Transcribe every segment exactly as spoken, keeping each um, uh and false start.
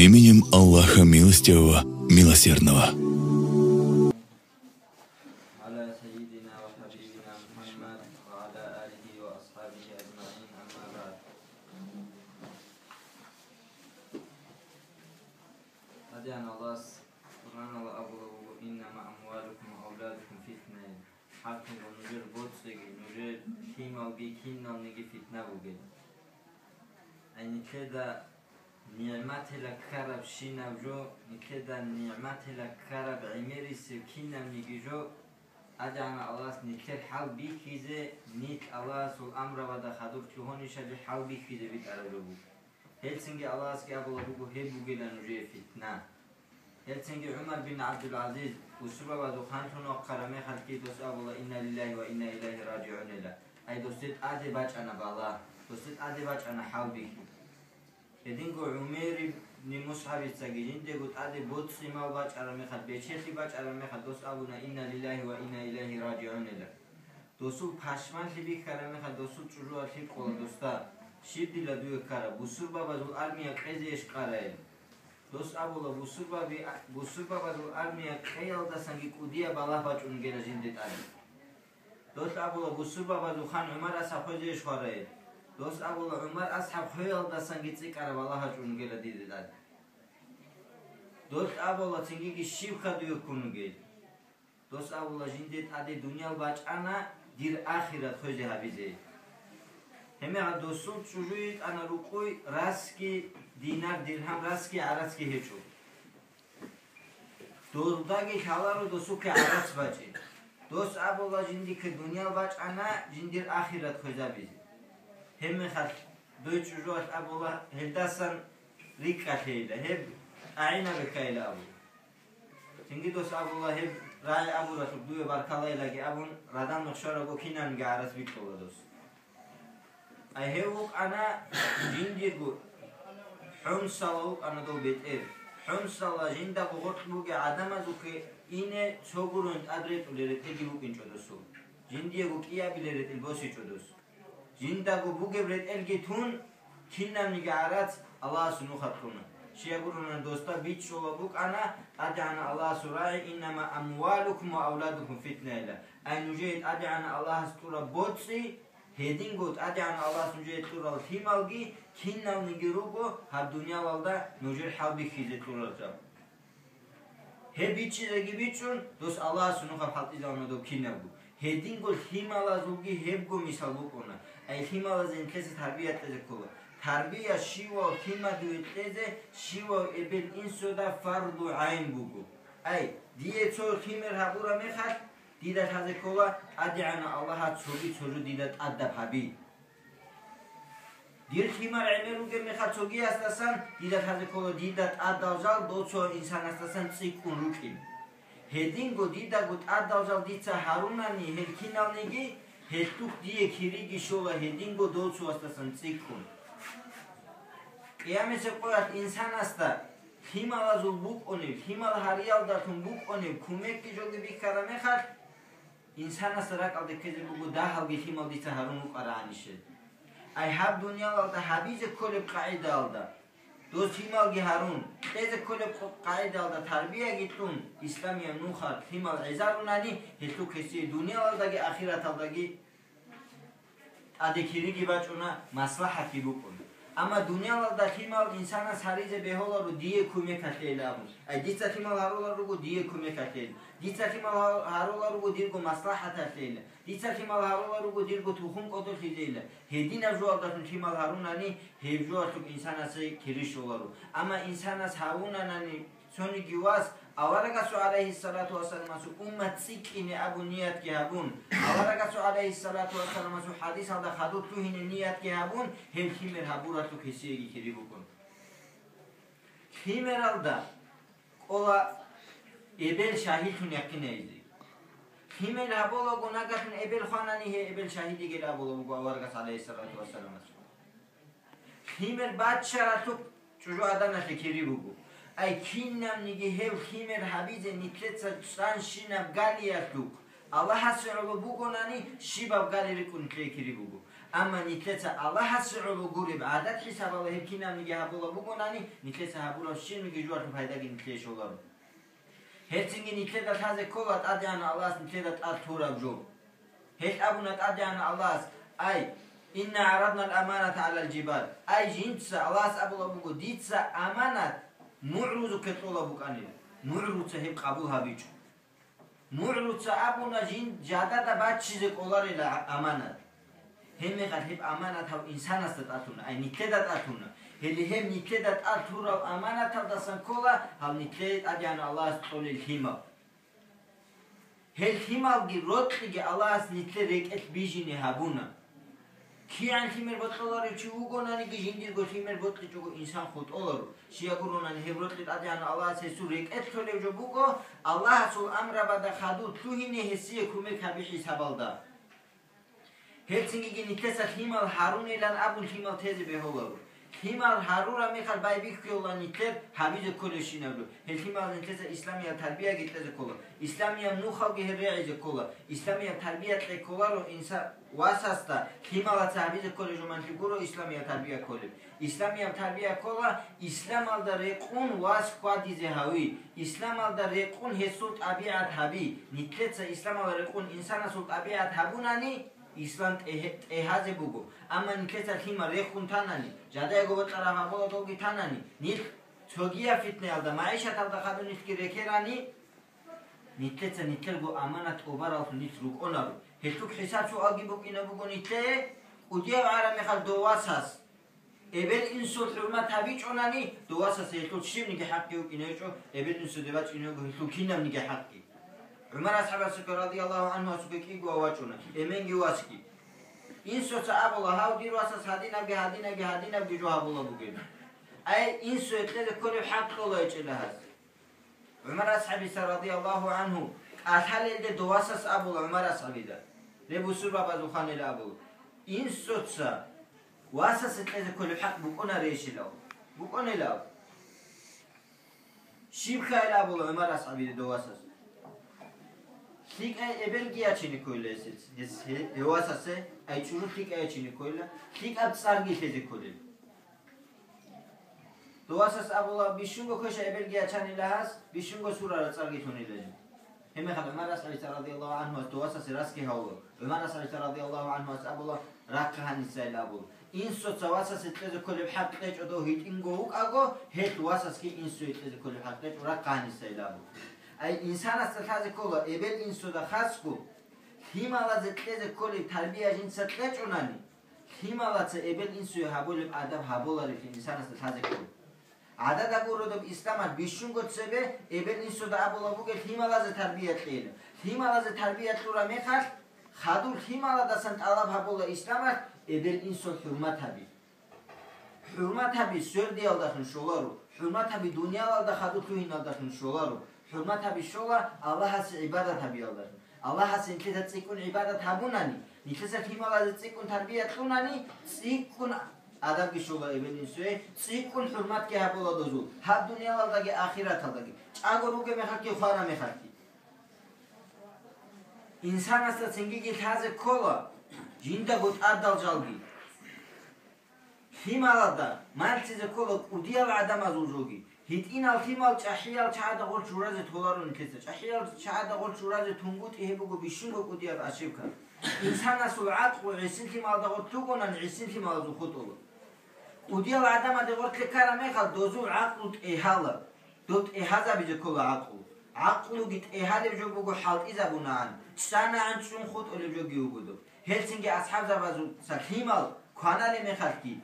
Именем Аллаха Милостивого, Милосердного. على سيدنا وحبيبنا محمد وعلى آله وأصحابه أجمعين، أما بعد. ТӀадегӀан Аллагьас Къуръаналда абулеб буго: «إنما أموالكم وأولادكم فتنة». ХӀакъикъаталда нужер боцӀиги, нужер лъималги киналниги фитна бугеб. Ай нилъеда нигӀматила ккарабщинаб жо, нилъеда нигӀматила ккараб гӀемерисеб кинабниги жо, ТӀадегӀанав Аллагьас нилъер хӀал бихьизе, нилъ Аллагьасул амрабада хадур лъугьунищали хӀал бихьизе битӀараб жо буго. Гьелцинги Аллагьасги абулеб буго, гьеб бугила нужее фитна. Гьелцинги ГӀумар бин ГӀабдул-ГӀазиз бусурбабазул ханлъун вахъараб мехалъги дос абула: «Инна лиллагьи ва инна илайгьи ражигӀун», — ила. Ай, досде тӀаде бачӀана балагь, досде тӀаде бачӀана хӀалбихьи. Гьединго ГӀумер ибн МусгӀабицаги жиндего тӀаде боцӀи-мал бачӀараб мехалъ, бечелъи бачӀараб мехалъ дос абуна: «Инна лиллагьи ва инна илайгьи ражигӀун», — ила. Досул пашманлъи бихьараб мехалъ, досул чӀужуялъ гьикъула досда: «Щиб дила дуе ккараб, бусурбабазул армия къезейищ къарайин?» Дос абула: «Бусурбаби-, бусурбабазул армия къеялдасанги кӀудияб балагь бачӀун бугила жинде тӀаде». Дос абула: «Бусурбабазул хан ГӀумар асхӀаб хвезейищ хварайин?» Дос абула: «ГӀумар асхӀаб хвеялдасанги цӀикӀкӀараб балагь бачӀун бугила диде тӀаде». Дос абула: «Цингиги щибха дуе ккун бугеб?» Дос абула: «Жинде тӀаде дуниял бачӀана дир ахират хвезе гьабизе». Гьебмехалъ досул чӀужу йитӀана рукъуй, расги динар-диргьам, расги гӀарацги гьечӀо. Доздаги лъаларо досухъе гӀарац бачӀин. Дос абула: «Жиндихъе дуниял бачӀана жиндир ахират хвезабизе». Гьебмехалъ дой чӀужуялъ абула: «Гьелдасан рикӀкӀалъейила, гьеб тӀагӀинабихъайила», — абула. Цинги дос абула: «Гьеб рагӀи абуралъухъ дуе баркалайилаги», — абун, радал мехщварабго кинабниги гӀарац бикьула дос. Ай гьев вукӀана жиндирго, ХӀумсала вукӀана дов бетӀер. ХӀумсала жинда гъоркь бугел гӀадамазухъе ине цо гурони тӀад ретӀулел ретӀелги букӀинчӀо досул. Жиндиего кӀиабилел ретӀел босичӀо дос. Жиндаго бугеб ретӀелги тун, кинабниги гӀарац Аллагьасул нухалъ кьуна. Щай гурони досда бичӀчӀулеб букӀана ТӀадегӀанав Аллагьасул рагӀи: «Иннама амвалукум ва авладукум фитна», — ила. Ай нужее ТӀадегӀанав Аллагьас кьураб боцӀи, гьединго ТӀадегӀанав Аллагьас нужее кьурал лъималги киналниги руго гьаб дуниялалда нужер хӀалбихьизе кьурал жал. Гьеб бичӀчӀизеги бичӀчӀун, дос Аллагьасул нухалъ хӀалтӀизавуна доб кинабго. Гьединго лъималазулги гьебго мисал букӀуна. Ай лъималазе нилъеца тарбия кьезе ккола. Тарбия щивав лъимадуе кьезе, щивав эбел-инсуда фарду гӀайн буго. Ай, дие цо лъимер гьабураб мехалъ, дида лъазе ккола ТӀадегӀанав Аллагьас цоги цо жо дида тӀадаб гьаби. Дир лъимал гӀемер ругеб мехалъ цогиясдасан дида лъазе ккола дида тӀадал жал дов цо инсанасдасан цӀикӀкӀун рукӀин. Гьединго дидаго тӀадал жал дица гьарунани гьел киналниги, гьелъухъ дие кириги щола гьединго дов цоясдасан цӀикӀкӀун. Къиямасеб къоялъ инсанасда лъималазул букӀунеб, лъимал гьариялдалъун букӀунеб кумекги жоги бихьараб мехалъ, инсанасда ракӀалде ккезе буго дагьалги лъимал дица гьарун вукӀарагӀанищел. Ай гьаб дуниялалда гьабизе кколеб къагӀидаялда, дос лъималги гьарун, кьезе кколеб къо-, къагӀидаялда тарбияги кьун, исламияб нухалъ лъимал гӀезарунани, гьелъухъ гьесие дуниялалдаги ахираталдаги тӀаде кириги бачӀуна, маслахӀатги букӀуна. Амма дуниялалда лъимал инсанас гьаризе бегьуларо дие кумекалъейилан абун. Ай, дица лъимал гьарулел руго дие кумекалъейилан. Дица лъимал гьар-, гьарулел руго дирго маслахӀаталъейилан. Дица лъимал гьарулел руго дирго тухум кӀодолъизейилан. Гьединаб жоялдалъун лъимал гьарунани, гьеб жоялъухъ инсанасе кири щоларо. Амма инсанас гьавунанани, цониги вас, аварагасул гӀалайгьиссалату вассаламасул уммат цӀикӀкӀине абун ниятги гьабун, аварагасул гӀалайгьиссалату вассаламасул хӀадисалда хадур лъугьине ниятги гьабун, гьеб лъимер гьабуралъухъ гьесиеги кири букӀун. Лъимералда кӀола эбел шагьидлъун якъинайзе. Лъимер гьабулаго нагагьлъун эбел хванани, гьей эбел шагьид йигел абулеб буго аварагас гӀалайгьиссалату вассаламасул. Лъимер баччаралъухъ чӀужугӀаданалъе кири буго. Ай кинабниги гьев лъимер гьабизе нилъеца цӀанщинаб галиялъухъ Аллагьасе гӀоло бугонани, щибаб гали рикӀкӀун нилъее кири буго. Амма нилъеца Аллагьасе гӀоло гуреб гӀадат хӀисабалда гьеб кинабниги гьабулеб бугонани, нилъеца гьабураб щибниги жугьалъул пайдаги нилъее щоларо. Гьелцинги нилъеда лъазе ккола ТӀадегӀанав Аллагьас нилъеда тӀад лъураб жо. Гьел абуна ТӀадегӀанав Аллагьас: «Ай, инна гӀараднал аманата гӀалал жибал». Ай, жинца, Аллагьас абулеб буго: «Дица аманат мугӀрузухъе кьолеб букӀанила, мугӀруца гьеб къабул гьабичӀо». МугӀруца абуна жин жадада баччизе кӀоларила аманат. Гьебмехалъ гьеб аманат гьав инсанасда тӀалъуна, ай, нилъеда тӀалъуна. Гьеле гьеб нилъеда тӀалъурал аманаталдасан ккола гьал нилъее ТӀадегӀанав Аллагьас кьолел лъимал. Гьел лъималги рокьиги Аллагьас нилъер рекӀелъ бижине гьабуна. КигӀан лъимер бокьуларев чи вугонаниги, жиндирго лъимер бокьичӀого инсан хутӀоларо. Щай гуронани, гьеб рокьи ТӀадегӀанав Аллагьас гьесул рекӀелъ толев жо буго, Аллагьасул амрабада хадув лъугьине гьесие кумек гьаби хӀисабалда. Гьелцинги нилъеца лъимал гьарунилан абун лъимал тезе бегьуларо. Лъимал гьарураб мехалъ байбихьула нилъер гьабизе кколебщинаб жо. Гьел лъималаз нилъеца исламияб тарбияги кьезе ккола. Исламияб нухалги гьел регӀизе ккола. Исламияб тарбия кье кколаро инса-, васасда, лъималаца гьабизе кколеб жо манлъи гуро исламияб тарбия кколеб. Исламияб тарбия ккола исламалда рекъун вас хьвадизе гьави, исламалда рекъун гьесул тӀабигӀат гьаби. Нилъеца исламалда рекъун инсанасул тӀабигӀат гьабунани, ислам тӀегь-, тӀегьазе буго. Амма нилъеца лъимал рехун танани, жадаего бокьараб гьабула долги танани, нилъ цогияб фитнаялда, магӀишаталда хадуб нилъги рекерани, нилъеца нилъерго аманат тӀубараллъун нилъ рукӀунаро. Гьелъул хӀисаб-суалги букӀине буго нилъее, кӀудияв гӀараб мехалъ дов васас эбел-инсул хӀурмат гьабичӀонани, дов васас гьелъул щибниги хӀакъги вукӀине гьечӀо, эбел-инсуде бачӀине буго гьелъул кинабниги хӀакъги. ГӀумар асхӀабасухъе радияллагьу гӀанхуасухъе кӀиго вав вачӀуна, эменги васги. Инсуца абула: «Гьав, дир васас гьадинабги, гьадинабги, гьадинабги жо гьабула бугеб». Ай, инсуе кьезе кколеб хӀакъ кьола гьечӀила гьаз. ГӀумар асхӀабица радияллагьу гӀанху кӀалъалелде дов васас абула ГӀумар асхӀабида, гьеб бусурбабазул ханила абула: «Инсуца васасе кьезе кколеб хӀакъ букӀунарейищилав?» БукӀунилав? Щиб хьайила абула ГӀумар асхӀабида дов васас? ЛъикӀай эбелги ячине ккойила гьес, гьес, гье-, гьев васасе, ай чӀужу лъикӀай ячине ккойила, лъикӀаб цӀарги лъезе кколел. Дов васас абула, бищунго квеша эбелги ячанила гьас, бищунго сурара цӀарги лъунила жин. Гьебмехалъ ГӀумар асхӀабица радияллагьу гӀанхуас дов васасе расги гьавула. ГӀумар асхӀабица радияллагьу гӀанхуас абула, рахъа гьанисайилан абула. Инсуца васасе кьезе кколеб хӀакъ кьечӀо дов гьитӀинго вукӀаго, гьелъ васасги инсуе кьезе кколеб хӀакъ кьечӀо, рахъа гьанисайилан абула. Ай, инсанасда лъазе ккола, эбел-инсуда хасго, лъималазе кьезе кколеб тарбия жинца кьечӀонани, лъималаца эбел-инсуе гьабулеб адаб гьабуларевлъи инсанасда лъазе ккола. ГӀадада гуродаб исламалъ бищунго цебе эбел-инсуда абула бугеб лъималазе тарбия кьейилан. Лъималазе тарбия кьураб мехалъ, хадуб лъималадасан тӀалаб гьабула исламалъ эбел-инсул хӀурмат гьаби. ХӀурмат гьаби свердиялдалъун щоларо, хӀурмат гьаби дуниялалда хадуб лъугьиналдалъун щоларо, хӀурмат гьаби щола Аллагьасе гӀибадат гьабиялдалъун. Аллагьасе нилъеда цӀикӀкӀун гӀибадат гьабунани, нилъеца лъималазе цӀикӀкӀун тарбия кьунани, цӀикӀкӀун адабги щола эбел-инсуе, цӀикӀкӀун хӀурматги гьабула дозул, гьаб дуниялалдаги ахираталдаги, чӀаго ругеб мехалъги хвараб мехалъги. Инсанасда цингиги лъазе ккола жиндаго тӀадал жалги. Лъималада малъизе ккола кӀудиял гӀадамазул жоги. ГьитӀинал лъимал чӀахӀиял чагӀада гъоркь журазе толаро нилъеца. ЧӀахӀиял чагӀада гъоркь журазе тунгутӀи гьеб буго бищунго кӀудияб ошибка. Инсанасул гӀакълу гӀисин лъималда гъоркь лъугонан гӀисин лъималазул хутӀула. КӀудиял гӀадамаде гъоркье ккараб мехалъ дозул гӀакълу тӀегьала. Доб тӀегьазабизе ккола гӀакълу. ГӀакълуги тӀегьалеб жо буго хӀалтӀизабунагӀан, чӀанагӀан чӀун хутӀулеб жоги вуго доб. Гьелцинги асхӀабзабазуца лъимал кваналеб мехалъги,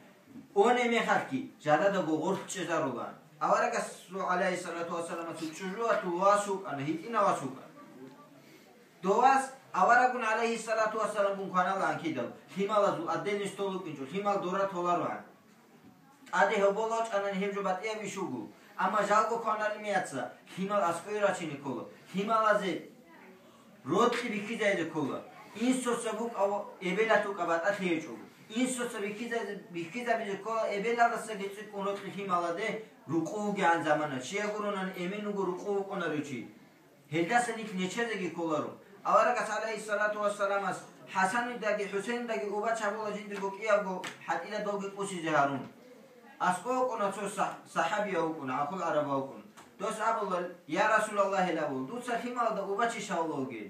онеб мехалъги, жададаго гъорлъ чӀезарулаан. Аварагасул, гӀалайгьиссалату вассаламасул, чӀужуялъул вас вукӀана, гьитӀинав вас вукӀана. Дов вас аварагун, гӀалайгьиссалату вассаламгун, кваналаан кидал, лъималазул отдельный стол вукӀинчӀо, лъимал дора толароан. ТӀаде гьобол вачӀанани гьеб жо батӀияб иш вуго. Амма жалго кваналеб мехалъ лъимал аскӀове рачине ккола. Лъималазе рокьи бихьизайзе ккола. Инсуца букӀа эбелалъ букӀа батӀалъи гьечӀого. Инсуца бихьизайзе, бихьизабизе ккола эбелалдасаги цӀикӀкӀун рокьи лъималаде рукъу вугегӀан замана. Щай гуронани, эмен вуго рукъу вукӀунарев чи. Гьелдаса нилъ нечезеги кколаро. Аварагас, гӀалайгьиссалату вассаламас, ХӀасанидеги ХӀусейнидеги убач гьабула жиндирго кӀиябго хӀатӀила довги кӀусизе гьарун. АскӀов вукӀуна цо сах-, сахӀабияв вукӀуна, гӀахул гӀарабав вукӀуна. Дос абула: «Я Расулаллагь», — ил абула, — «дуца лъималазда убачищ гьавула вугел?»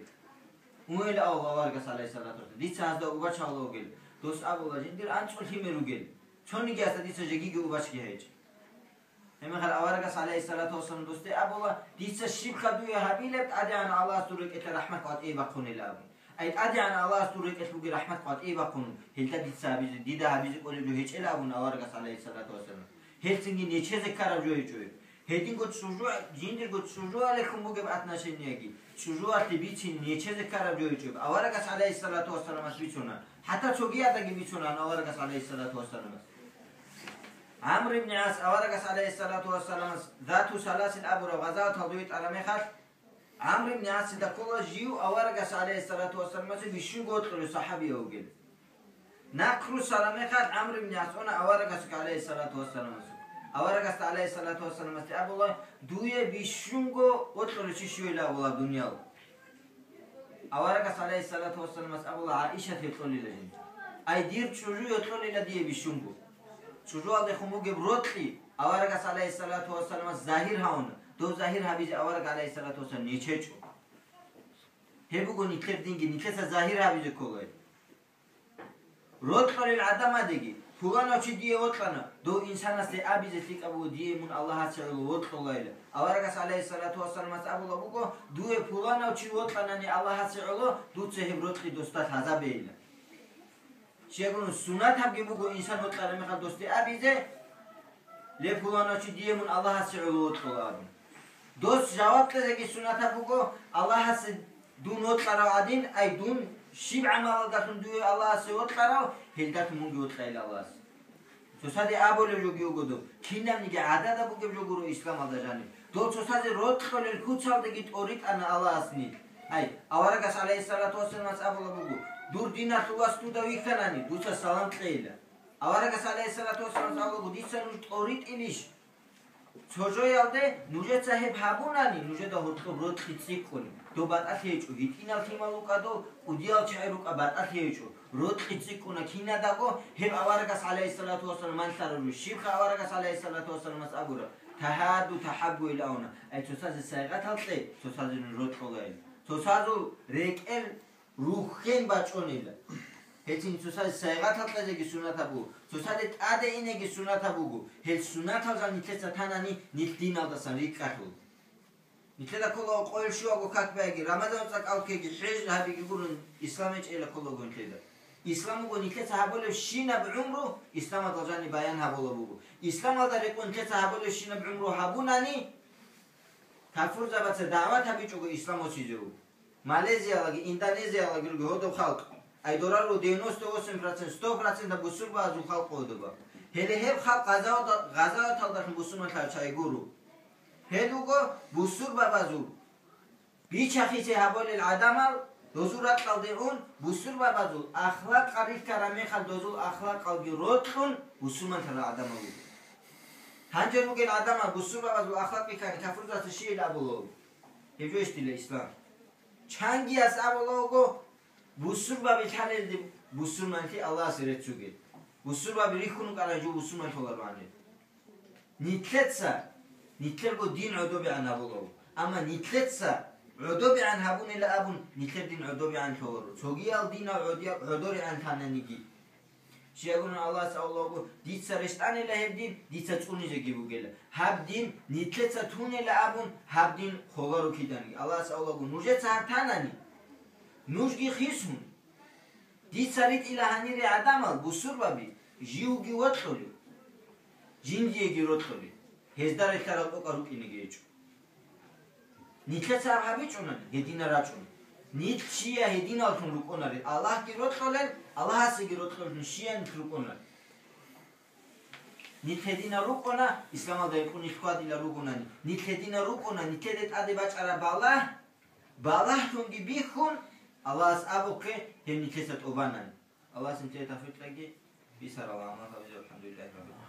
Уйла авал аварагас, гӀалайгьиссалату вассалам, дица гьазда убач гьавула вугел. Дос абула: «Жиндир анцӀго лъимер ругел. Цониги гьасда дица жегиги убачги гьечӀ». Гьебмехалъ аварагас, гӀалайгьиссалату вассалам, досде абула: «Дица щибха дуе гьабилеб, ТӀадегӀан Аллагьас дур рекӀелъа рахӀмат къватӀие бахъунилан?» Ай, ТӀадегӀан Аллагьас дур рекӀелъ бугеб рахӀмат къватӀие бахъун, гьелда дица гьабизе, дида гьабизе кӀолеб жо гьечӀила абун аварагас, гӀалайгьиссалату вассалам. Гьелцинги нечезе ккараб жо гьечӀо. Гьединго чӀужу-, жиндирго чӀужуялехун бугеб отношенияги, чӀужуялъе бицин нечезе ккараб жо гьечӀо. Аварагас, гӀалайгьиссалату вассаламас, бицуна. ХӀатта цогияздаги бицунаан аварагас, гӀалайгьиссалату вассаламас. ГӀамр ибн ГӀас аварагас, гӀалайгьиссалату вассаламас, Зату Саласил абураб гъазаваталде витӀараб мехалъ, ГӀамр ибн ГӀасида ккола жив аварагас, гӀалайгьиссалату вассаламасе, бищунго вокьулев сахӀабияв вугел. Нахъ руссараб мехалъ ГӀамр ибн ГӀас уна аварагасухъе, гӀалайгьиссалату вассаламасухъе. Аварагасда, гӀалайгьиссалату вассаламасде, абула: «Дуе бищунго вокьулев чи щивила?» — абула дуниял. Аварагас, гӀалайгьиссалату вассаламас, абула: «ГӀаишат йокьулила жинца. Ай, дир чӀужу йокьулила дие бищунго». ЧӀужуялдехун бугеб рокьи аварагас, гӀалайгьиссалату вассаламас, загьир гьавуна. Дов загьир гьабизе авараг, гӀалайгьиссалату вассалам, нечечӀо. Гьеб буго нилъер динги, нилъеца загьир гьабизе ккола. Рокьулел гӀадамадеги, пуланав чи дие вокьана, дов инсанасде абизе лъикӀаб буго: «Дие мун Аллагьасе гӀоло вокьулайила». Аварагас, гӀалайгьиссалату вассаламас, абула буго: «Дуе пуланав чи вокьанани Аллагьасе гӀоло, дуца гьеб рокьи досда лъазабейила». Щайгурун, суннатабги буго инсан вокьараб мехалъ досде абизе: «Ле, пуланав чи, дие мун Аллагьасе гӀоло вокьула», — абун. Дос жаваб кьезеги суннатаб буго: «Аллагьасе дун вокьарав гӀадин, ай, дун щиб гӀамалалдалъун дуе Аллагьасе вокьарав, гьелдалъун мунги вокьайила Аллагьасе». Цоцазе абулеб жоги буго доб, кинабниги гӀадада бугеб жо гуро исламалда жаниб. Дол цоцазе рокьулел куцалдаги тӀоритӀана Аллагьас нилъ. Ай, аварагас, гӀалайгьиссалату вассаламас, абула буго: «Дур диналъул вас дуда вихьанани, дуца салам кьейила». Аварагас, гӀалайгьиссалату вассаламас, абула буго: «Дица нуж тӀоритӀилищ? Цо жоялде нужеца гьеб гьабунани, нужеда гьоркьоб рокьи цӀикӀкӀуна. Доб батӀалъи гьечӀо, гьитӀинал лъимал рукӀа дов, кӀудиял чагӀи рукӀа, батӀалъи гьечӀо, рокьи цӀикӀкӀуна кинадаго». Гьеб аварагас, гӀалайгьиссалату вассалам, малъараб жо. Щибха аварагас, гӀалайгьиссалату вассаламас, абураб: «Тагьаду тахӀаббу», — ил абуна. Ай, цоцазе сайгъатал кье, цоцазе нуж рокьулайила. Цоцазул рекӀел рухьен бачӀунила. Гьецин цоцазе сайгъатал кьезеги суннатаб буго, цоцазе тӀаде инеги суннатаб буго. Гьел суннатал жал нилъеца танани, нилъ диналдасан рикӀкӀалъул. Нилъеда ккола къойил щуго как беги, Рамазан цӀакъал ккеги, хӀеж гьабиги гурун, ислам гьечӀейила кколаго нилъеда. Ислам буго нилъеца гьабулебщинаб гӀумру, исламалда жаниб баян гьабула буго. Исламалда рекъон нилъеца гьабулебщинаб гӀумру гьабунани, кафурзабаца дагӀват гьабичӀого ислам босизе вуго. Малезиялаги, Индонезиялаги руго гьодоб халкъ. Ай дора руго девяносто восемь процент, сто процент бусурбабазул халкъ гьодоба. Гьеле гьеб халкъ гъазаваталдалъун бусурманлъарал чагӀи гуро. Гьел руго бусурбабазул бичахизе гьабулел гӀадамал, дозул ракьалде ун, бусурбабазул ахлакъал рихьараб мехалъ дозул ахлакъалги рокьун бусурманлъарал гӀадамал руго. Гьанже ругел гӀадамал бусурбабазул ахлакъ рихьани кафурзабаца щиб абула? Гьеб жо иштила ислам. Чангияс абула вуго, бусурбаби лъалелде бусурманлъи Аллагьасе рецц бугел. Бусурбаби рихьун вукӀарай жо бусурманлъулароан гьеб. Нилъеца, нилъерго дин гӀодобегӀан гьабула вуго. Амма нилъеца гӀодобегӀан гьабунила абун, нилъер дин гӀодобегӀан лъоларо. Цогиял динал гӀодия-, гӀодорегӀан лъананиги. Щайгурун Аллагьас абулаго, дица рещтӀанила гьеб дин, дица цӀунизеги бугела. Гьаб дин нилъеца тунила абун, гьаб дин холаро киданиги. Аллагьас абулаго, нужеца гьаб танани, нужги хисун. Дица ритӀила гьанире гӀадамал, бусурбаби, живги вокьулев, жиндиеги рокьулев, гьезда релълъарал тӀокӀал рукӀинеги гьечӀо. Нилъеца гьаб гьабичӀунани, гьединал рачӀуна. Нилъ чияс гьединаллъун рукӀунаре, Аллагьги рокьулел, Аллагьасеги рокьулел щияс нилъ рукӀунаре. Нилъ гьединал рукӀуна, исламалда гьекъон нилъ хьвадила ругонани. Нилъ гьединал рукӀуна, нилъеде тӀаде бачӀараб балагь, балагьлъунги бихьун, Аллагьас абухъе, гьеб нилъеца тӀубанани. Аллагьас нилъее тавфикъ кьеги, бисарал гӀамал гьабизе. АлхӀамдулиллагьи раббил гӀаламин.